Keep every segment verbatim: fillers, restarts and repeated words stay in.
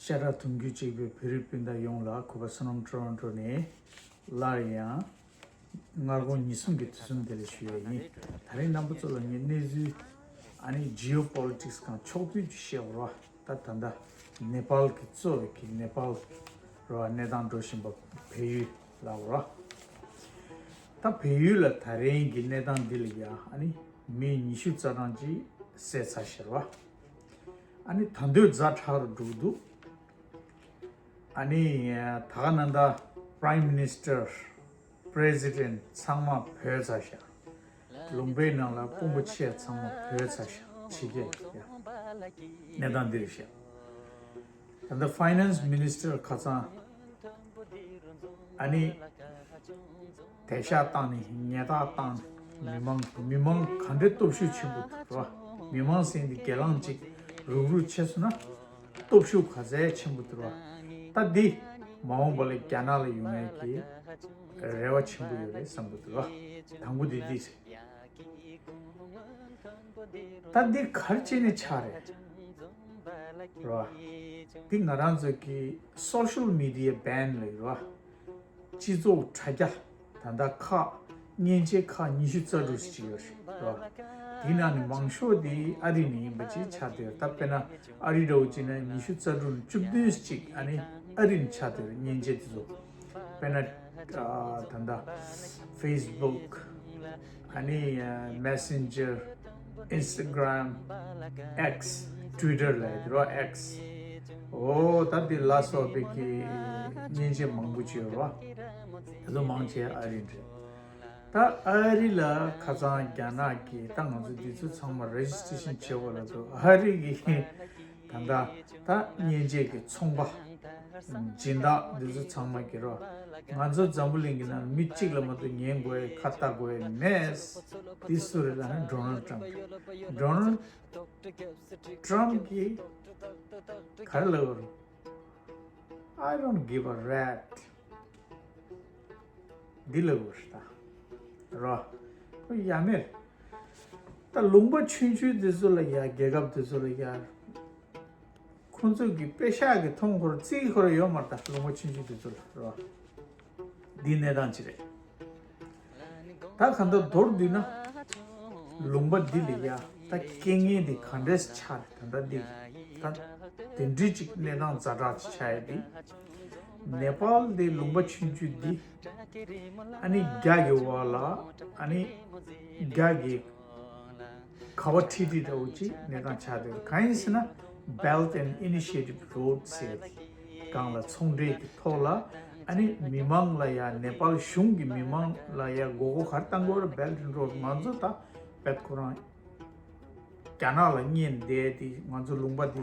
ཤ་ཁྲག་དུང་ཕྱུར་གཅིག་པའི་བོད་རིགས་སྤུན་ཟླ་ཡོངས་ལ་གུས་པ་བསོད་ནམས་ཊོ་རོན་ཊོ་ནས་སླར་ཡང་སྔ་དགོང་ཉིན་གསུམ་གྱི་དུས་གསུམ་བདེ་ལེགས་ཞུ་ཡས་ཡིན། དེ་རིང་རྣམ་པ་ཚོ་ལ་ངས་གནས་ཚུལ་ཨ་ནི་ཇི་ཨོ་པོ་ལི་ཊིག་སི་གང་ཕྱོགས་བསྡུས་ཀྱི་བཤད་པ་རོ། ད་ད་ལྟ་ནེ་པཱལ་གྱི་གཙོ་བའི་གི་ནེ་པཱལ་རོ་གནས་སྟངས་འགྲོ་བཞིན་པ་བལ་ཡུལ་ལ་རོ། ད་བལ་ཡུལ་ལ་ད་རིང་གི་གནས་སྟངས་འདི་ལ་ཡ་ཨ་ནི་མི་ཉི་ཤུ་རྩ་གྲངས་ཅིག་བསད་ཚར་ཤག་རོ། ཨ་ནི་ད་དུང་ཛ་དྲག་རུ་འགྲོ་གི་འདུག་ཨ་ནི་ད་ག་ནང་ད་Prime Minister President ཚང་མ་བྲོས་ཚར་ཤག་ལུང་པའི་ནང་ལ་དཔོན་པོ་ཆེ་ཚང་མ་བྲོས་ཚར་ཤག་ཕྱི་རྒྱལ་ཡ། གནས་སྟངས་འདི་རེད་ཤག་ད་ལྟ་Finance Minister ཁ་སང་ཨ་ནི་དེད་ཤག་བཏང་ནས་ཉེས་རྡུང་བཏང་ནས་མི་མང་མི་མང་ག་འདྲའི་སྟོབས་ཤུགས་ཆེན་པོ་འདུག་རོ། མི་མང་ཟེར་འདི་སྒེར་ལངས་ཅིག་རུག་རུག་བྱས་སོང་ན་སྟོབས་ཤུགས་ག་ཚད་ཆེན་པོ་འདུག་རོ། ད་འདི་མ་འོངས་པ་ལ་རྒྱ་ནག་ལ་ཡོང་ཡས་ཀྱི་རེ་བ་ཆེན་པོ་ཡོད་རེད་བསམ་གྱི་འདུག་རོ། དང་པོ་འདི་འདི་རེད། ད་འདི་ག་རེ་བྱས་ནས་ཆགས་རེད། རོ། འདི་ང་རང་ཚོ་གི་social media ban ལབ་རོ། སྤྱི་ཚོགས་དྲ་རྒྱ་ད་ལྟ་ཁག་མཉེན་ཆས་ཁག་ཉི་ཤུ་རྩ་དྲུག་ཅིག་ཡོད་རེད་རོ། འདི་ནང་ནས་མང་ཤོས་འདི་ཨ་རི་ནས་ཡིན་པ་ཅིག་ཆགས་བསྡད་ཡོད། ད་དཔེར་ན་ཨ་རི་འདྲ་བོ་ཅིག་ན་ཉི་ཤུ་རྩ་དྲུག་ནས་བཅུ་བདུན་ཅིག་ཨ་ནི་ཨ་རི་ནས་ཆགས་བསྡད་ཡོད་རེད་མཉེན་ཆས་དེ་ཚོ། དཔེར་ན་ཨ་ད་ལྟ་Facebook ཨ་ནི་Messenger Instagram X Twitter ལབ་ཡོད་རོ། X འོ་ད་དེ་ལ་སོགས་པའི་གི་མཉེན་ཆས་མང་པོ་ཅིག་ཡོད་རོ། དེ་ཚོ་མང་ཆེ་ཨ་རི་རེད། ད་ཨ་རི་ལ་ཁ་སང་རྒྱ་ནག་གི་ད་ང་ཚོ་འདི་ཚོ་ཚང་མ་registration བྱེད་དགོས་ལབ་འདུག་ཨ་རི་གི་ད་ལྟ་ད་མཉེན་ཆས་ཀྱི་ཚོང་པ་སྦྱིན་བདག་འདི་ཚོ་ཚང་མ་གི་རོ། ང་ཚོ་འཛམ་བུ་གླིང་གི་ནང་མི་གཅིག་ལ་མ་གཏོགས་ཉན་དགོས་ཁ་ལྟ་དགོས་མེད། འདི་སུ་རེད་ལབ་ན་Donald Trump Donald Trump གིས་ག་རེ་ལབ་རེད། I don't give a rat འདི་ལབ་རེད་ད་རོ། ཁོ་ཡ་མེད། ད་ལུང་པ་ཆུང་ཆུང་འདི་ཚོ་ལ་ཡ་རྒྱལ་ཁབ་འདི་ཚོ་ལ་ཡ། ཁོང་ཚོ་གི་པེ་ཤག་གི་ཐོང་ཁོར་རྩིས་ཁོར་ཡོད་མ་རེད་ད་ལུང་པ་ཆུང་ཆུང་འདི་ཚོ་ལ་རོ། འདི་གནས་སྟངས་ཅི་རེད། ད་ག་འདྲ་མདོར་བསྡུས་ན། ལུང་པ་འདི་ལ་ཡ་ད་རྐྱེན་ངན་འདི་ག་འདྲས་ཆགས་རེད་ད་ལྟ་འདི། ད་དེ་འདྲའི་ཅིག་གནས་སྟངས་ཛ་དྲག་ཅིག་ཆགས་ཡ་འདི། ནེ་པཱལ་འདི་ལུང་པ་ཆུང་ཆུང་འདི། ཨ་ནི་རྒྱ་གི་བར་ལ་ཨ་ནི་རྒྱ་གི་ག་བ་ཁྲིད་ཁྲིད་འདྲ་བོ་ཅིག་གནས་སྟངས་ཆགས་བསྡད་ཡོད། གང་ཡིན་ཟེར་ན་Belt and Initiative Road ཟེར་ཡ་དེ་སྒང་ལ་ཚོང་འབྲེལ་གྱི་ཐོག་ལ་ཨ་ནི་མི་མང་ལ་ཡ་ནེ་པཱལ་གཞུང་གི་མི་མང་ལ་ཡ་མགོ་སྐོར་ག་རེ་བཏང་དགོས་རེད། Belt and Road ང་ཚོ་ད་བེད་ཁོ་རང་རྒྱ་ནག་ལ་གཉེན་བསྡད་དེ་ང་ཚོ་ལུང་པ་དེ་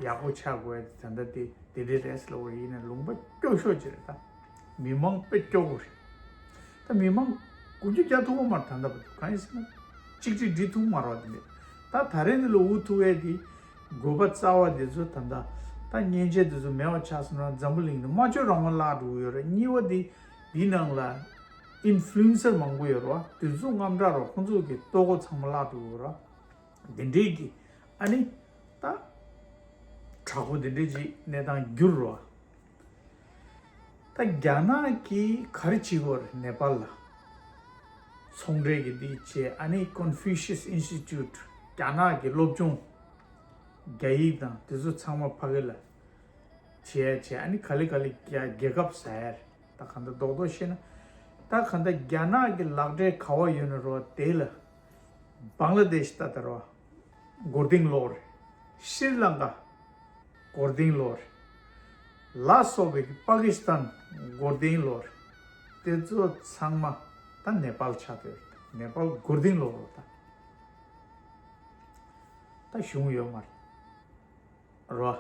ཡག་པོ་ཆགས་དགོས་ཡ་དེ་ད་ལྟ་དེ་དེ་འདྲའི་རེད་ལབ་པ་ཡིན་ན་ལུང་པ་སྐྱོ་ཤོས་ཅིག་རེད་ད། མི་མང་དཔེ་སྐྱོ་པོ་རེད། ད་མི་མང་དགུ་བཅུ་བརྒྱ་ཐུག་པ་མ་རེད་ད་ལྟ་བར་དུ། གང་ཡིན་ཟེར་ན་གཅིག་གཅིག་སྒྲིལ་ཐུབ་མ་རེད་པ་དེ་འདྲས། ད་ད་རེས་འདི་ལ་འུ་ཐུག་ཡས་དེ་དགོས་པ་རྩ་བ་དེ་ཚོ་ད་ལྟ་ད་མཉེན་ཆས་དེ་ཚོ་མེད་པ་ཆགས་སོང་ན་འཛམ་བུ་གླིང་དུ་སྨྲ་བརྗོད་རང་དབང་བརླག་འགྲོ་གི་ཡོད་རེད། གཉིས་པ་དེ་འདི་ནང་ལ་ཨིན་ཕུ་ལུ་ཨེན་སར་མང་པོ་ཡོད་རེད་པ། དེ་ཚོ་དངངས་སྐྲག་རེད་པ། ཁོང་ཚོ་གི་ལྟོ་གོས་ཚང་མ་བརླག་འགྲོ་གི་ཡོད་རེད་པ། དེ་འདྲས་ཀྱི་ཨ་ནི་ད་དྲག་པོ་དེ་འདྲས་ཀྱི་གནས་སྟངས་འགྱུར་རེད་པ། ད་རྒྱ་ནག་གིས་ག་རེ་བྱེད་ཀྱི་ཡོད་རེད་ནེ་པཱལ་ལ། ཚོང་འབྲེལ་གྱི་འདི་བྱས། ཨ་ནི་Confucius Institute རྒྱ་ནག་གི་སློབ་སྦྱོང་རྒྱ་ཡིག་དང་དེ་ཚོ་ཚང་མ་ཕ་གི་ལ་བྱས་བྱས། ཨ་ནི་ག་ལེ་ག་ལེ་རྒྱ་རྒྱལ་ཁབ་ཟེར་ད་ག་འདྲ་རྡོག་རྡོག་བཤད་ན། ད་ག་འདྲ་རྒྱ་ནག་གི་ལག་འབྲེལ་ག་བ་ཡོད་ན་རོ་དེ་ལ། བང་ལ་དེཤ་ད་ད་རོ། མགོ་རྟིང་སློག་རེད། ཤྲི་ལང་ཀ་མགོ་རྟིང་སློག་རེད། ལ་སོགས་པའི་པ་ཀི་སི་ཐན་མགོ་རྟིང་སློག་རེད། དེ་ཚོ་ཚང་མ་ད་ནེ་པཱལ་ཆགས་བསྡད་ཡོད་རེད། ནེ་པཱལ་མགོ་རྟིང་སློག་རོགས་ད། ད་གཞུང་ཡོད་མ་རེད་རོ།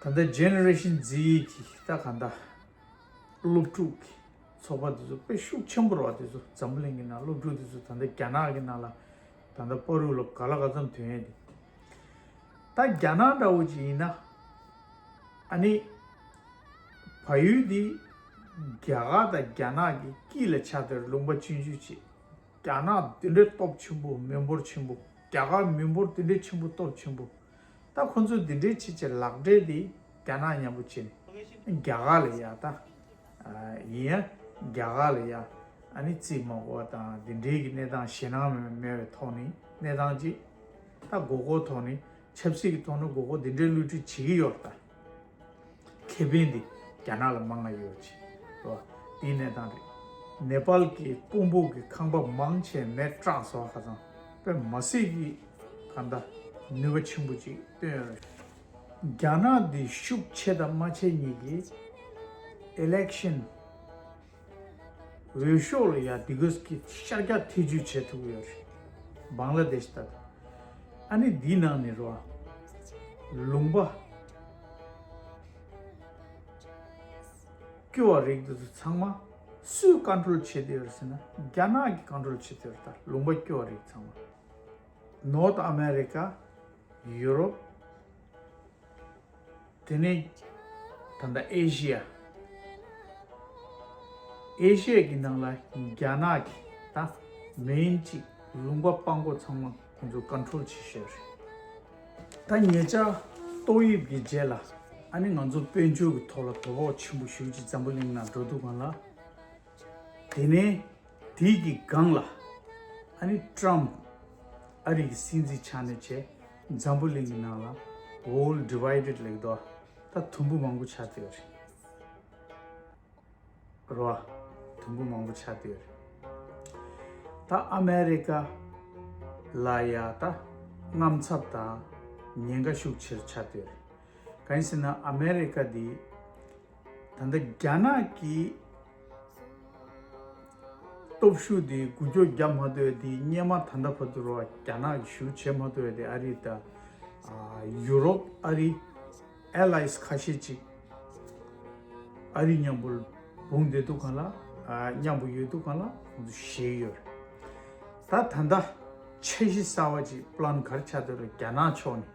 ད་ལྟ་ཇེ་ནེ་རེ་ཤན་ཛི་གི་ད་ག་འདྲ། སློབ་ཕྲུག་གི་ཚོགས་པ་དེ་ཚོ་དཔེ་ཤུགས་ཆེན་པོ་རེད་པ། དེ་ཚོ་འཛམ་བུ་གླིང་གི་ནང་སློབ་ཕྲུག་དེ་ཚོ་ད་ལྟ་རྒྱ་ནག་གི་ནང་ལ་ད་ལྟ་བར་དུ་ལ་ག་ལ་ག་ཙམ་ཐོན་ཡས་དེ། ད་རྒྱ་ནག་འདྲ་བོ་ཅིག་ཡིན་ན། ཨ་ནི་བལ་ཡུལ་འདི་རྒྱ་གར་དང་རྒྱ་ནག་གི་དཀྱིལ་ལ་ཆགས་བསྡད་ལུང་པ་ཆུང་ཆུང་ཅིག་རྒྱ་ནག་དེ་འདྲའི་སྟོབས་ཆེན་པོ་མི་འབོར་ཆེན་པོ། རྒྱ་གར་མི་འབོར་དེ་འདྲའི་ཆེན་པོ་སྟོབས་ཆེན་པོ། ད་ཁོ་ཚོས་འདི་འདྲའི་ཆེད་ཀྱི་ལག་འབྲེལ་འདི་རྒྱ་ནག་མཉམ་པོ་བྱས་ནས་རྒྱ་གར་ལ་ཡ་ད་ཡིན་ཡ་རྒྱ་གར་ལ་ཡ་ཨ་ནི་རྩིས་མ་དགོས་པ་དང་འདི་འདྲའི་གི་གནས་སྟངས་ཞེད་སྣང་མེད་པའི་ཐོག་ནས་གནས་སྟངས་ཅིག་ད་དགོས་མཁོ་ཐོག་ནས་ཆབ་སྲིད་ཀྱི་ཐོག་ནས་དགོས་མཁོ་འདི་འདྲའི་བསླུ་བྲིད་བྱེད་ཀྱི་ཡོད་ད། ཁེ་ཕན་འདི་རྒྱ་ནག་ལ་མང་ང་ཡོད་ཅེས་རོ། འདི་གནས་སྟངས་རེད། ནེ་པཱལ་གྱི་དཔོན་པོ་གི་ཁང་པ་མང་ཆེ་མེ་སྲེག་སོགས་ཁ་ཚང་དཔེ་མ་སྲིད་ཀྱི་གང་ལྟར་ནུས་པ་ཆེན་པོ་ཅིག་བཏོན་ཡོད་རེད། རྒྱ་ནག་འདི་ཤུགས་ཆེ་དང་མ་ཆེ་གཉིས་ཀྱི་ཨི་ལེག་ཤན་འོས་ཤོག་ལ་ཡ་འདི་གས་ཀྱི་ཤར་རྒྱག་ཐེ་ཇུས་བྱེད་ཐུབ་ཡོད་རེད། བང་ལ་དེཤ་ལྟར། ཨ་ནི་འདིའི་ནང་ནས་རོ། ལུང་པ་སྐྱོ་བ་རིགས་དེ་ཚོ་ཚང་མ་སུས་ཀོན་ཊོལ་བྱེད་དེ་ཡོད་ཟེར་ན་རྒྱ་ནག་གིས་ཀོན་ཊོལ་བྱེད་དེ་ཡོད་རེད། ད་ལུང་པ་སྐྱོ་བ་རིགས་ཚང་མ། ནོར་ཐ་ཨ་མེ་རི་ཀ། ཡུ་རོབ། དེ་ནས་ད་ལྟ་ཨེ་ཤི་ཡ། ཨེ་ཤི་ཡ་གི་ནང་ལ་རྒྱ་ནག་གི་ད་མེན་གཅིག་ལུང་པ་སྤང་གོ་ཚང་མ་ཁོང་ཚོ་ཀོན་ཊོལ་བྱེད་ཤེས་རེད། ད་ཉེ་ཆར་ཏོག་དབྱིབས་ཀྱི་རྗེས་ལ་ཨ་ནི་ང་ཚོ་དཔལ་འབྱོར་གྱི་ཐོག་ལ་དོ་ཕོག་ཆེན་པོ་ཞེ་པོ་ཅིག་འཛམ་བུ་གླིང་ནང་འགྲོ་འདུག་གང་ལ། དེ་ནས་དེའི་གི་སྒང་ལ་ཨ་ནི་ཊམ་ཕ་ཨ་རི་གི་སྲིད་འཛིན་ཆགས་ནས་བྱས་འཛམ་བུ་གླིང་གི་ནང་ལ་ཝོལ་ཌི་ཝའི་ཌེཌ་ལེགས་དོ། ད་དུམ་བུ་མང་པོ་ཆགས་བསྡད་ཡོད་རེད། རོ། དུམ་བུ་མང་པོ་ཆགས་བསྡད་ཡོད་རེད། ད་ཨ་མེ་རི་ཀ་ལ་ཡ་ད་དངངས་འཚབ་དང་ཉེན་ཁ་ཤུགས་ཆེར་ཆགས་བསྡད་ཡོད་རེད། གང་ཡིན་ཟེར་ན་ཨ་མེ་རི་ཀ་འདི་ད་ལྟ་རྒྱ་ནག་གི་སྟོབས་ཤུགས་དེ་འགུལ་སྐྱོད་རྒྱག་མ་ཐུབ་ཡ་དེ་སྔོན་མ་ད་ལྟ་བར་དུ་རོ་རྒྱ་ནག་གིས་ཞུ་བྱེད་མ་ཐུབ་ཡ་དེ་ཨ་རི་དང་ཡུ་རོབ་ཨ་རི་ཨེ་ལའི་ཁ་ཤས་ཅིག་ཨ་རི་མཉམ་པོ་བུང་བསྡད་འདུག་གང་ལ་མཉམ་པོ་ཡོད་འདུག་གང་ལ་ཁོང་ཚོ་ཞེད་ཡོད་རེད། ད་ད་ལྟ་འཆར་གཞི་གསར་བ་ཅིག་པི་ལན་ག་རེ་ཆགས་བསྡད་རེད། རྒྱ་ནག་ཕྱོགས་ནས་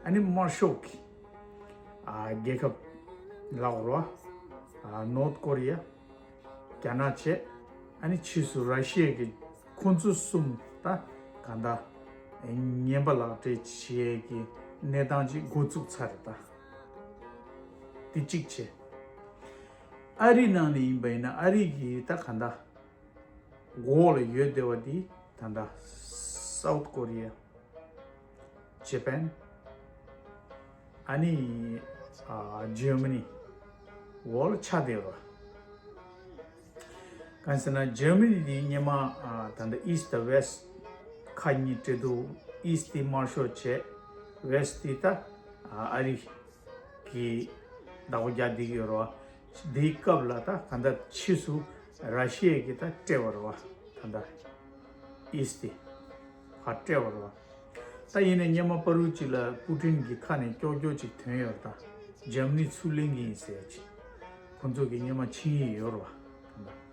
ཨ་ནི་དམར་ཤོག་གི་ཨ་རྒྱལ་ཁབ་ལ་འོར་བ་ནོར་ཐ་ཀོ་རི་ཡ། རྒྱ་ནག་བྱས། ཨ་ནི་ཕྱིས་སུ་ར་ཤི་ཡ་གི་ཁོང་ཚོ་གསུམ་ད་གང་ལྟར་ངན་པ་ལག་སྦྲེལ་བྱེད་ཀྱི་གནས་སྟངས་ཅིག་འགོ་བཙུགས་ཚར་རེད་ད། འདི་གཅིག་བྱས། ཨ་རི་ནང་ནས་ཡིན་པ་ཡིན་ན་ཨ་རི་གི་ད་གང་ལྟར་འོག་ལ་ཡོད་བསྡད་པ་འདི་ད་ལྟ་སའུ་ཐ་ཀོ་རི་ཡ། ཇེ་པན། ཨ་ནི་ཨ་ཇར་མ་ནི་འོག་ལ་ཆགས་བསྡད་རོ། གང་ཟེར་ན་ཇར་མ་ནི་འདི་སྔོན་མ་ཨ་ད་ལྟ་ཨིསྟ་དང་ཝེསྟ་ཁ་གཉིས་སྤྲད་འདུག་ཨིསྟ་དེ་དམར་ཤོག་བྱས། ཝེསྟ་དེ་ད་ཨ་ཨ་རི་གི་བདག་པོ་རྒྱག་བསྡད་ཀྱི་ཡོད་རེད་བ། དེའི་སྐབས་ལ་ད་གང་ལྟར་ཕྱིས་སུ་ར་ཤི་ཡ་གིས་ད་སྤྲད་པ་རེད་བ། ད་ལྟ་ཨིསྟ་དེ་ཕར་སྤྲད་པ་རེད་བ། ད་ཡིན་ནའི་སྔོན་མ་བར་དུ་ཅིག་ལ་པུ་ཏིན་གྱི་ཁ་ནས་ཀྱོག་ཀྱོག་ཅིག་ཐོན་ཡོད་རེད་ད། འཇར་མ་ནི་ཚུར་ལེན་གྱི་ཡིན་ཟེར་ཅིག་ཁོང་ཚོ་གི་སྔོན་མ་ཆིངས་ཡིག་ཡོད་རེད་བ། ད་ལྟ་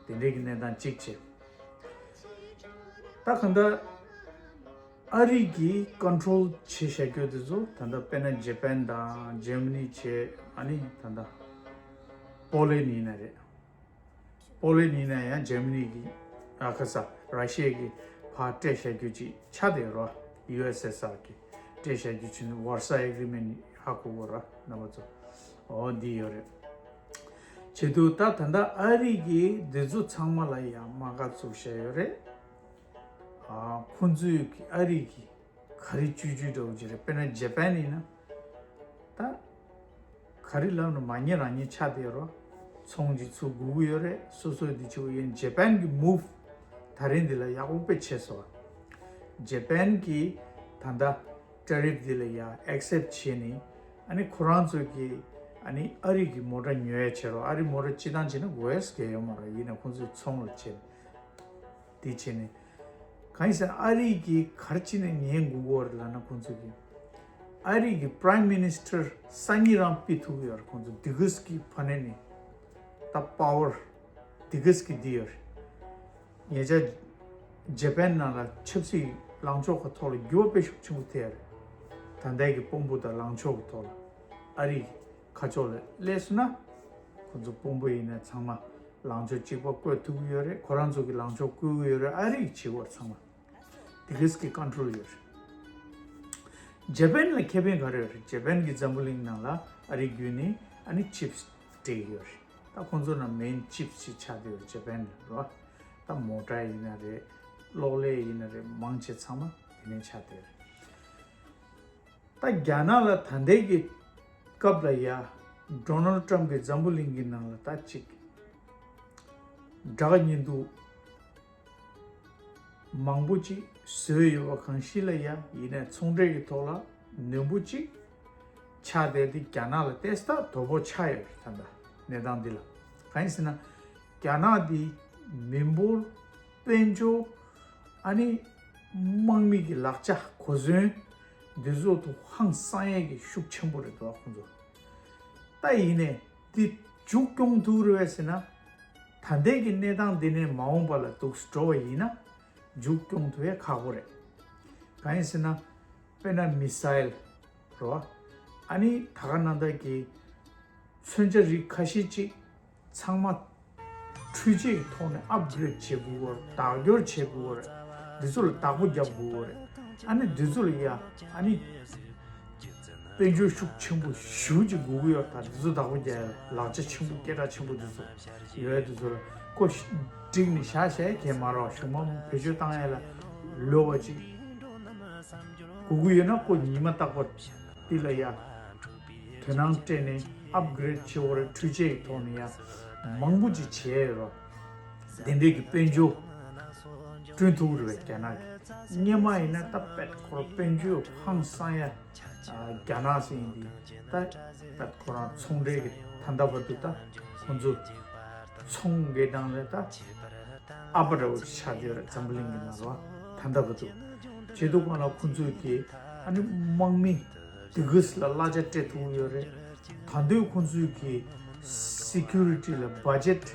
དེ་འདྲའི་གི་གནས་སྟངས་གཅིག་བྱས། ད་གང་ལྟར་ཨ་རི་གིས་ཀོན་ཊོལ་བྱེད་བཞག་རྒྱུ་དེ་ཚོ་ད་ལྟ་དཔེར་ན་ཇེ་པན་དང་ཇར་མ་ནི་བྱས། ཨ་ནི་ད་ལྟ་པོ་ལན་ཡིན་ན་རེད། པོ་ལན་ཡིན་ན་ཡང་ཇར་མ་ནི་གིས་ཨ་ཁ་ས་ར་ཤི་ཡ་གིས་ཕར་སྤྲད་བཞག་རྒྱུ་ཅིག་ཆགས་བསྡད་རོ། ཡུ་ཨེསི་ཨེསི་ཨར་གིས་སྤྲད་བཞག་རྒྱུ་ཅིག་ནི་ཝར་སའི་ཨེ་གྷི་རི་མེན་ཧ་གོ་གོ་ར་རྣམ་པ་ཚོ། འོ་འདི་ཡོད་རེད། བྱེད་དུས་ད་ད་ལྟ་ཨ་རི་གིས་འདི་ཚོ་ཚང་མ་ལ་ཡང་དམག་སྒར་བཙུགས་བཞག་ཡོད་རེད། ཨ་ཁོང་ཚོས་ཀྱི་ཨ་རི་གི་ག་རེ་བཅོས་བཅོས་འདྲ་བོ་ཅིག་རེད། དཔེར་ན་ཇེ་པན་ཡིན་ན་ད་ག་རེ་ལབ་ན་མ་ཉེས་རང་ཉེས་ཆགས་བསྡད་རོ། ཚོང་ཅིག་ཚུར་སྒུག་གི་ཡོད་རེད། སོ་སོས་འདི་བྱེད་དགོས་ཡིན། ཇེ་པན་གི་མུབ་ད་རིང་འདི་ལ་ཡག་པོ་དཔེ་བྱས་སོང་། ཇེ་པན་གི་ད་ལྟ་ཊེ་རིཕ་འདི་ལ་ཡ་ཨེག་སེབ་བྱས་ནས་ཨ་ནི་ཁོ་རང་ཚོ་གི་ཨ་ནི་ཨ་རི་གི་མོ་ཊ་ཉོ་ཡ་བྱེད་རོགས། ཨ་རི་མོ་ཊ་སྤྱི་བཏང་བྱས་ན་དགོས་ཡས་གལ་ཡོད་མ་རེད། ཡིན་ན་ཁོང་ཚོས་ཚོང་ལ་བྱེད། དེ་བྱས་ནས་གང་ཡིན་ཟེར་ན་ཨ་རི་གིས་ག་རེ་བྱས་ནས་ཉན་དགོས་ཀྱི་ཡོད་རེད་ལབ་ན། ཁོང་ཚོ་གིས་ཨ་རི་གི་པ་རའིམ་མི་ནི་སི་ཊར་སང་ཉིན་རང་ཕུད་ཐུབ་ཀྱི་ཡོད་རེད། ཁོང་ཚོ་འདི་གས་ཀྱི་ཕ་ནས་ནི་ད་པ་ཝར་འདི་གས་ཀྱི་འདི་ཡོད་རེད། ཉེ་ཆར་ཇེ་པན་ནང་ལ་ཆབ་སྲིད་ལངས་ཕྱོགས་ཀྱི་ཐོག་ལ་འགྱུར་བ་དཔེ་ཤུགས་ཆེན་པོ་ཐེབས་ཡོད་རེད། ད་ལྟའི་གི་དཔོན་པོ་དང་ལངས་ཕྱོགས་ཀྱི་ཐོག་ལ་ཨ་རི་ཁ་ཕྱོགས་ལ་སླེབས་སོང་ན་ཁོང་ཚོ་དཔོན་པོ་ཡིན་ན་ཚང་མ་ལངས་ཕྱོགས་གཅིག་པ་བཀོད་ཐུབ་ཀྱི་ཡོད་རེད། ཁོ་རང་ཚོ་གི་ལངས་ཕྱོགས་བཀོད་ཀྱི་ཡོད་རེད། ཨ་རི་གི་བྱེད་སྒོ་ཚང་མ་དེ་གས་ཀྱི་ཀོན་ཊོལ་ཡོད་རེད། ཇ་པན་ལ་ཁེ་ཕན་ག་རེ་ཡོད་རེད། ཇ་པན་གྱི་འཛམ་བུ་གླིང་ནང་ལ་ཨ་རི་བརྒྱུད་ནས་ཨ་ནི་ཅིབ་སི་སྤྲད་ཀྱི་ཡོད་རེད། ད་ཁོང་ཚོ་ནང་མེན་ཅིབ་སི་ཅིག་ཆགས་བསྡད་ཡོད་རེད། ཇ་པན་ལ་རོ། ད་མོ་ཊ་ཡིན་ན་རེད། གློག་ཀླད་ཡིན་ན་རེད། མང་ཆེ་ཚང་མ་དེ་ནས་ཆགས་བསྡད་ཡོད་རེད། ད་རྒྱ་ནག་ལ་ད་ལྟའི་གི་སྐབས་ལ་ཡ་ཌོ་ནལ་ཊམ་གྱི་འཛམ་བུ་གླིང་གི་ནང་ལ་ད་ཅིག་དགྲ་གཉེན་སྡུག་མང་པོ་ཅིག་བཟོས་ཡོད་པ་གང་ཞིག་ལ་ཡ། ཡིན་ནའི་ཚོང་འབྲེལ་གྱི་ཐོག་ལ་ནོན་པོ་ཅིག་ཆགས་བསྡད་དེ། རྒྱ་ནག་ལ་ཏོག་ཙམ་དོ་ཕོག་ཆགས་ཡོད་རེད། ད་ལྟ་གནས་སྟངས་འདི་ལ་གང་ཡིན་ཟེར་ན། རྒྱ་ནག་འདི་མི་འབོར་དཔལ་འབྱོར་ཨ་ནི་དམག་མི་གི་ལག་ཆ་གོ་མཚོན་འདི་ཚོ་ཐོག་ཧང་སང་ཡས་ཀྱི་ཤུགས་ཆེན་པོ་རེད་འདུག་ཁོང་ཚོ། ད་ཡིན་ནའི་འདི་མཇུག་སྐྱོང་ཐུབ་རེད་པས་ཟེར་ན། ད་ལྟའི་གི་གནས་སྟངས་འདི་ནས་མ་འོངས་པ་ལ་འདུག་འགྲོ་བ་ཡིན་ན་མཇུག་སྐྱོང་ཐུབ་ཡས་ཁག་པོ་རེད། གང་ཡིན་ཟེར་ན། དཔེར་ན་མི་སེལ་རོ། ཨ་ནི་ད་ག་ནང་ལྟར་གྱི་མཚོན་ཆ་རིགས་ཁ་ཤས་ཅིག་ཚང་མ་འཕྲུལ་ཆས་ཀྱི་ཐོག་ནས་ཨབ་གྷི་རེད་བྱེད་དགོས་པ་རེད། བདག་སྐྱོར་བྱེད་དགོས་པ་རེད། འདི་ཚོ་ལ་བདག་པོ་རྒྱབ་དགོས་པ་རེད། ཨ་ནི་འདི་ཚོ་ལ་ཡ་ཨ་ནི་དཔལ་འབྱོར་ཤུགས་ཆེན་པོ་ཞེ་པོ་ཅིག་དགོས་ཀྱི་ཡོད། ད་འདི་ཚོ་བདག་པོ་རྒྱག་ཡ་ལག་ཆ་ཆེན་པོ་སྐད་གྲགས་ཆེན་པོ་འདི་ཚོ་ཡོད། འདི་ཚོ་ལ་ཁོ་བསྒྲིགས་ནས་བཞག་བཞག་གས་མ་རེད། གཞུང་མང་བེད་སྤྱོད་བཏང་ཡ་ལ་ལོ་བ་ཅིག་དགོས་ཀྱི་ཡོད་ན་ཁོ་ཉི་མ་རྟག་པར་འདི་ལ་ཡ་དོ་སྣང་སྤྲད་ནས་ཨབ་གྷི་རེད་བྱེད་དགོས་རེད། འཕྲུལ་ཆས་ཀྱི་ཐོག་ནས་ཡ་མང་པོ་ཅིག་བྱས་ཡོད་རོགས། དེ་འདྲས་ཀྱི་དཔལ་འབྱོར་བསྐྲུན་ཐུབ་རེད་པས་རྒྱ་ནག་གིས། སྔོན་མ་ཡིན་ན་ད་དཔེ་ཁོ་རང་དཔལ་འབྱོར་ཧང་སང་ཡ། ཨ། རྒྱ་ནག་ཟེར་ཡིན་དུས་ད་ད་ཁོ་རང་ཚོང་འབྲེལ་གྱི་ད་ལྟ་བར་དུ་ད་ཁོང་ཚོ་ཚོང་གི་སྒང་ལ་ད་ཨ་པ་འདྲ་བོ་ཆགས་བསྡད་ཡོད་རེད། འཛམ་བུ་གླིང་གི་ནང་ལ་ད་ལྟ་བར་དུ། བྱས་དུས་སྒང་ལ་ཁོང་ཚོས་ཀྱི་ཨ་ནི་དམག་མི་དེ་གུས་ལ་གླ་ཆ་སྤྲད་ཐུབ་ཡོད་རེད། ད་དུང་ཁོང་ཚོས་ཀྱི་སི་ཀུ་རི་ཊི་ལ་བ་ཇེཊ་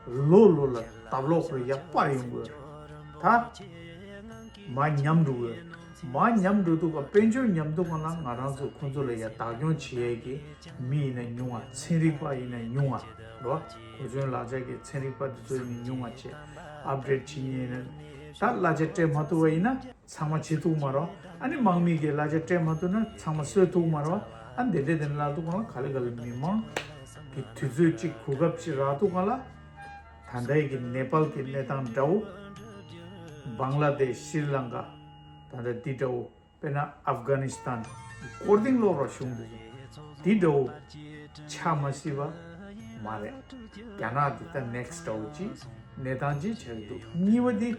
ལོ་ལོ་ལ་ལྡབ་ལོག་ལ་ཡར་སྤར་ཡོང་གི་ཡོད་རེད། ད་མར་ཉམས་འགྲོ་གི་ཡོད་རེད། མར་ཉམས་འགྲོ་དུས་སྒང་དཔལ་འབྱོར་ཉམས་དུས་སྒང་ལ་ང་རང་ཚོ་ཁོང་ཚོ་ལ་ཡ་བདག་སྐྱོང་བྱེད་ཡས་ཀྱི་མི་ཡིན་ན་ཉུང་བ། ཚན་རིག་པ་ཡིན་ན་ཉུང་བ་རོ། གོ་མཚོན་ལག་ཆ་གི་ཚན་རིག་པ་འདི་ཚོ་ཡིན་ན་ཉུང་བ་བྱས་ཨབ་གྷི་རེཌ་བྱེད་མཁན་ཡིན་ན། ད་གླ་ཆ་སྤྲད་མ་ཐུབ་པ་ཡིན་ན་ཚང་མ་བྱེད་ཐུབ་མ་རོ། ཨ་ནི་དམག་མི་གི་གླ་ཆ་སྤྲད་མ་ཐུབ་ན་ཚང་མ་གསོད་ཐུབ་མ་རོ། ཨ་ནི་དེ་འདྲས་དེ་འདྲས་ལབ་དུས་སྒང་ལ་ག་ལེ་ག་ལེ་མི་མང་གི་དུས་ཚོད་ཅིག་གོ་སྐབས་ཅིག་རག་དུས་སྒང་ལ། ད་ལྟའི་གི་ནེ་པཱལ་གི་གནས་སྟངས་འདྲ་བོ། བང་ལ་དེཤ། ཤྲི་ལང་ཀ། ད་ལྟ་འདི་འདྲ་བོ། དཔེར་ན་ཨབ་གྷ་ནི་སི་ཐན། སྐོར་ཐེངས་ལོག་རོགས་བྱུང་འདུག་འདི་འདྲ་བོ་ཆགས་མ་སྲིད་པ་མ་རེད། རྒྱ་ནག་འདི་ད་ནེག་སི་འདྲ་བོ་ཅིག་གནས་སྟངས་ཅིག་ཆགས་ཀྱི་འདུག་གཉིས་པ་འདི་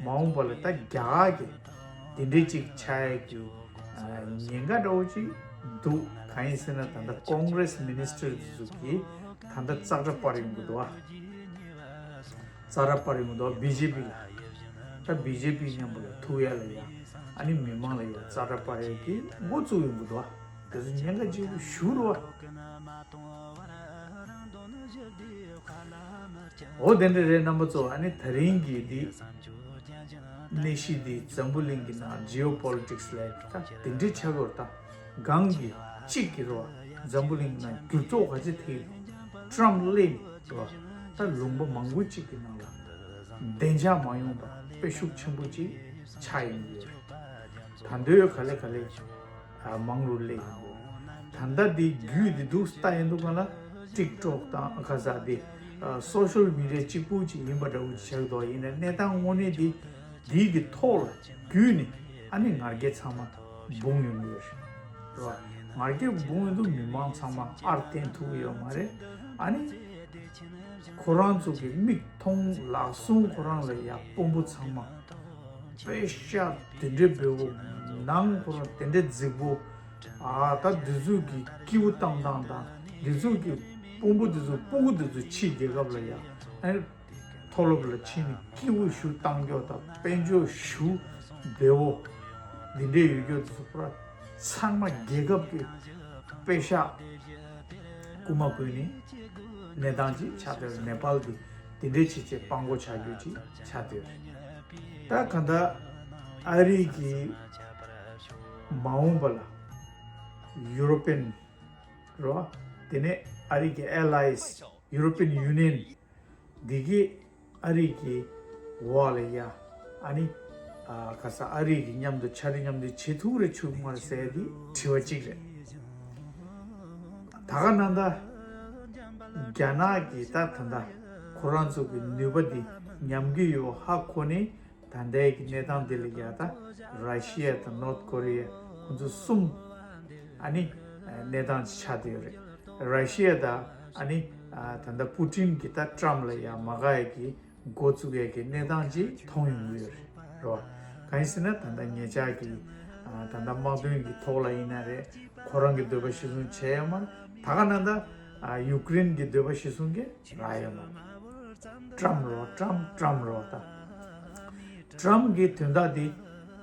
མ་འོངས་པ་ལ་ད་རྒྱ་གར་གི་འདི་འདྲས་ཅིག་ཆགས་ཡས་ཀྱི་ཉེན་ཁ་འདྲ་བོ་ཅིག་འདུག་གང་ཡིན་ཟེར་ན་ད་ལྟ་ཀོང་གྷི་རེ་སི་མི་ནི་སི་ཊར་འདི་ཚོ་གིས་ད་ལྟ་ཙག་སྒྲ་སྤར་ཡོང་གི་འདུག་ཨ། ཙག་སྒྲ་སྤར་ཡོང་གི་འདུག་བི་ཇེ་པི་ལ། ད་བི་ཇེ་པི་མཉམ་པོ་ལ་ཐུག་ཡ་ལ་ཡ། ཨ་ནི་མི་མང་ལ་ཡ་ཙག་སྒྲ་སྤར་ཡ་གི་འགོ་བཙུགས་ཡོང་གི་འདུག་ཨ། དེ་ཚོ་ཉེན་ཁ་ཆེན་པོ་ཞེ་པོ་རེད་བ། འོ་དེ་འདྲ་རེད་རྣམ་པ་ཚོ། ཨ་ནི་ད་རིང་གི་འདི་གནས་གཤིས་འདི་འཛམ་བུ་གླིང་གི་ནང་ཇི་ཨོ་པོ་ལི་ཊིག་སི་ལ་ད་དེ་འདྲའི་ཆགས་ཡོད་རེད་ད། གང་གི་གཅིག་གི་རོ། འཛམ་བུ་གླིང་ནང་འགྱུར་ལྡོག་ག་ཚོད་ཐེབས་ཀྱི་འདུག་ཊམ་ཕ་སླེབས་ནས་རོ། ད་ལུང་པ་མང་པོ་གཅིག་གི་ནང་ལ་བདེ་འཇགས་མ་ཡོང་པ་དཔེ་ཤུགས་ཆེན་པོ་ཅིག་ཆགས་ཡོང་གི་ཡོད་རེད། ད་དུང་ག་ལེ་ག་ལེ་ཨ་མང་རུ་སླེབས་ཡོང་གི་ཡོད་རེད། ད་ལྟ་འདི་རྒྱུད་འདི་འདུག་ལྟ་ཡོང་དུས་སྒང་ལ་ཊིག་ཊོག་དང་ཁ་ས་འདི་ཨ་སོ་ཤལ་མི་ཌི་ཡ་གཅིག་པུ་ཅིག་ཡིན་པ་འདྲ་བོ་ཅིག་ཆགས་ཀྱི་འདུག་ཡིན་ན་གནས་སྟངས་དངོས་གནས་འདི་འདི་གི་ཐོག་ལ་བརྒྱུད་ནས་ཨ་ནི་ང་རྒྱལ་ཚང་མ་སྦུངས་ཡོང་གི་ཡོད་རེད། རེད་བ། ང་རྒྱལ་སྦུངས་ཡོང་དུས་མི་མང་ཚང་མ་ཨར་བསྟན་ཐུབ་ཀྱི་ཡོད་མ་རེད། ཨ་ནི་ཁོ་རང་ཚོ་གི་མིག་མཐོང་ལག་ཟུང་ཁོ་རང་ལ་ཡ་དཔོན་པོ་ཚང་མ་དཔེ་ཤ་དེ་འདྲའི་འབེལ་པོ། ནང་ཁོ་རང་དེ་འདྲའི་རྫིག་པོ། ཨ་ད་འདི་ཚོ་གི་སྐྱིད་པོ་བཏང་སྟངས་དང་འདི་ཚོ་གི་དཔོན་པོ་འདི་ཚོ་སྤུ་གུ་འདི་ཚོ་ཕྱིའི་རྒྱལ་ཁབ་ལ་ཡ། ཨ་ནི་མཐོ་སློབ་ལ་ཕྱིན་ནས་སྐྱིད་པོ་ཞེ་པོ་བཏང་རྒྱུ་དང་དཔལ་འབྱོར་ཞེ་པོ་འབེལ་པོ་འདི་འདྲའི་ཡོད་རྒྱུ་དེ་ཚོ་པུ་ར་ཚང་མ་རྒྱལ་ཁབ་ཀྱི་དཔེ་ཤ་རྐུ་མ་རྐུས་ནས་གནས་སྟངས་ཅིག་ཆགས་བསྡད་ཡོད་རེད། ནེ་པཱལ་འདི་འདི་འདྲའི་བྱས་བྱས་སྤྲང་པོ་ཆགས་རྒྱུ་ཅིག་ཆགས་བསྡད་ཡོད་རེད། ད་གང་ལྟར་ཨ་རི་གི་མ་འོངས་པ་ལ་ཡུ་རོ་པན་རོ། དེ་ནས་ཨ་རི་གི་ཨེ་ལའི་སི་ཡུ་རོ་པན་ཡུ་ནི་ཡན། འདི་གི་ཨ་རི་གི་འོག་ལ་ཡ། ཨ་ནི་ ཨ་ག་ས་ཨ་རི་གི་མཉམ་དུ་ཕྱག་རི་མཉམ་དུ་བྱེད་ཐུབ་རེ་ཆུག་མ་རེད་ཟེར་ཡ་དེ་དྲི་བ་གཅིག་རེད། ད་ག་ནང་ད་རྒྱ་ནག་གི་ད་ད་ད་ཁོ་རང་ཚོ་གི་ནུས་པ་འདི་ཉམས་ཀྱི་ཡོད་ཧ་གོ་ནས། ད་ལྟའི་གི་གནས་སྟངས་འདི་ལ་ཡ་ད་ར་ཤི་ཡ་དང་ནོར་ཐ་ཀོ་རི་ཡ་ཁོ་ཚོ་གསུམ་ཨ་ནི་གནས་སྟངས་ཅིག་ཆགས་བསྡད་ཡོད་རེད། ར་ཤི་ཡ་ད་ཨ་ནི་ད་ལྟ་པུ་ཏིན་གི་ད་ཀྲམ་ལ་ཡ་མ་དགའ་ཡ་གི་འགོ་བཙུགས་ཡ་གི་གནས་སྟངས་ཅིག་མཐོང་ཡོང་གི་ཡོད་རེད་རེད་བ། གང་ཡིན་ཟེར་ན་ད་ལྟ་ཉེ་ཆར་གི་ད་ལྟ་དམག་དོན་གི་ཐོག་ལ་ཡིན་ན་རེད། ཁོ་རང་གི་འདོད་པ་གཞིར་བཟུང་བྱས་ཡོད་མ་རེད། ད་ག་ནང་ད་ཡུཀ་རེན་གི་འདོད་པ་གཞིར་བཟུང་གི་རག་ཡོད་མ་རེད། ཀྲམ་རོ་ཀྲམ་ཀྲམ་རོ་ད། ཀྲམ་གི་དོན་དག་འདི་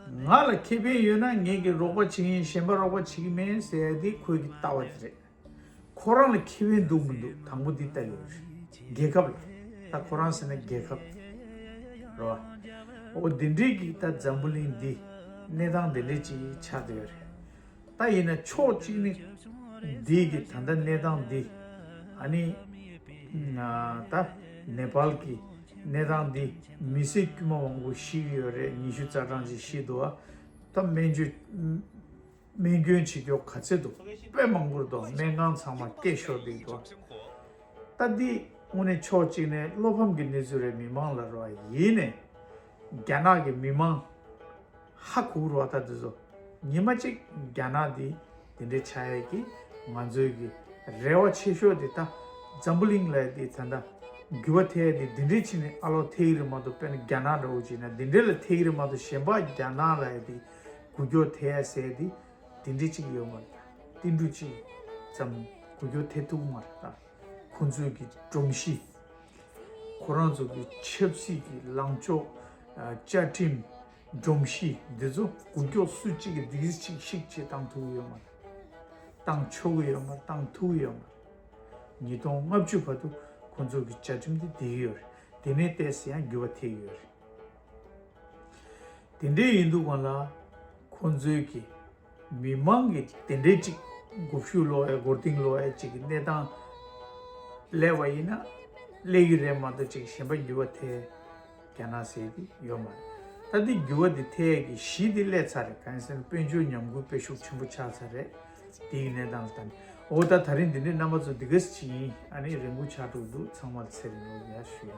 ང་ལ་ཁེ་ཕན་ཡོད་ན་ངེད་ཀྱི་རོགས་པ་བྱེད་ཀྱི་ཡིན། གཞན་པ་རོགས་པ་བྱེད་ཀྱི་མེད་ཟེར་ཡ་འདི་ཁོའི་གི་ལྟ་བ་དེ་རེད། ཁོ་རང་ལ་ཁེ་ཕན་འདུག་མི་འདུག་དང་པོ་འདི་ལྟ་ཡོད་རེད། རྒྱལ་ཁབ་ལ་ད་ཁོ་རང་ཟེར་ན་རྒྱལ་ཁབ་རེད་བ། འོ་འདི་འདྲའི་གི་ད་འཛམ་བུ་གླིང་འདི་གནས་སྟངས་འདི་འདྲའི་ཅིག་ཆགས་བསྡད་ཡོད་རེད། ད་ཡིན་ན་ཕྱོགས་གཅིག་ནས་འདི་གི་ད་ལྟ་གནས་སྟངས་འདི་ཨ་ནི་ད་ནེ་པཱལ་གི་གནས་སྟངས་འདི་མི་སེར་དཀྱུས་མ་མང་པོ་ཤི་གི་ཡོད་རེད། ཉི་ཤུ་རྩ་གྲངས་ཅིག་ཤི་འདུག་ཨ། ད་སྨན་བཅོས་སྨན་སྐྱོན་བྱེད་རྒྱུ་ག་ཚོད་འདུག་དཔེ་མང་པོ་རེད་འདུག་སྨན་ཁང་ཚང་མ་སྐྱེལ་ཤོར་བསྡད་འདུག་ད་འདི་དངོས་གནས་ཕྱོགས་གཅིག་ནས་བློ་ཕམ་གྱི་གནས་ཚུལ་རེད། མི་མང་ལ་རོ་ཡིན་ནས་རྒྱ་ནག་གི་མི་མང་ཧ་གོ་རོ་ད་འདི་ཚོ་ཉི་མ་གཅིག་རྒྱ་ནག་འདི་དེ་འདྲའི་ཆགས་ཡས་ཀྱི་ང་ཚོའི་གི་རེ་བ་ཆེ་ཤོས་འདི་ད་འཛམ་བུ་གླིང་ལ་འདི་ད་ལྟ་འགྱུར་བ་ཐེབས་ཡས་འདི་འདི་འདྲའི་ཕྱིན་ནས་ཨ་ལོ་ཐེབས་ཀྱི་རེད་མ་གཏོགས། དཔེར་ན་རྒྱ་ནག་འདྲ་བོ་བྱས་ན་འདི་འདྲའི་ལ་ཐེབས་ཀྱི་རེད་མ་གཏོགས། གཞན་པ་རྒྱ་ནག་ལ་འདི་འགུལ་སྐྱོད་ཐེབས་ཡས་ཟེར་འདི་དེ་འདྲའི་གཅིག་ཡོད་མ་རེད། ཏིལ་འབྲུ་གཅིག་ཙམ་འགུལ་སྐྱོད་ཐེབས་ཐུབ་མ་རེད། ད་ཁོང་ཚོའི་གི་སྒྲོམ་གཞི། ཁོ་རང་ཚོ་གི་ཆབ་སྲིད་ཀྱི་ལངས་ཕྱོགས། ཨ་བཅའ་ཁྲིམས། སྒྲོམ་གཞི་འདི་ཚོ་འགུལ་སྐྱོད་སུ་གཅིག་གི་འདི་གཅིག་ཤིག་བྱེད་བཏང་ཐུབ་ཀྱི་ཡོད་མ་རེད། བཏང་ཆོག་གི་ཡོད་མ་རེད། བཏང་ཐུབ་ཀྱི་ཡོད་མ་རེད། ཉིས་སྟོང་ལྔ་བཅུ་བར་དུ་ཁོང་ཚོ་གི་བཅའ་ཁྲིམས་དེ་བསྡད་ཀྱི་ཡོད་རེད། དེ་ནས་ཏོག་ཙམ་ཡང་འགྱུར་བ་ཐེབས་ཀྱི་ཡོད་རེད། དེ་འདྲའི་ཡིན་དུས་སྒང་ལ་ཁོང་ཚོའི་གི་མི་མང་གི་དེ་འདྲའི་ཅིག་མགོ་བཤུ་སློག་ཡ་མགོ་རྟིང་སློག་ཡ་ཅིག་གི་གནས་སྟངས་སླེབས་པ་ཡིན་ན་སླེབས་ཀྱི་རེད་མ་གཏོགས། ཅིག་གཞན་པ་འགྱུར་བ་ཐེབས་རྒྱ་ནག་ཟེར་གྱི་ཡོད་མ་རེད། ད་འདི་འགྱུར་བ་འདི་ཐེབས་ཡ་གི་གཞི་འདི་སླེབས་ཚར་རེད། གང་ཡིན་ཟེར་ན་དཔལ་འབྱོར་ཉམས་རྒུད་དཔེ་ཤུགས་ཆེན་པོ་ཆགས་ཚར་རེད། དེ་གི་གནས་སྟངས་ལ་ལྟ་ནས། འོ་ད་ད་རིང་འདི་འདྲའི་རྣམ་པ་ཚོ་འདི་ག་ཅིག་ཡིན། ཨ་ནི་རིང་པོ་ཆགས་འགྲོ་འདུག་ཚང་མ་ལ་ཚེ་རིང་ལོ་ཡར་ཞུ་ཡ།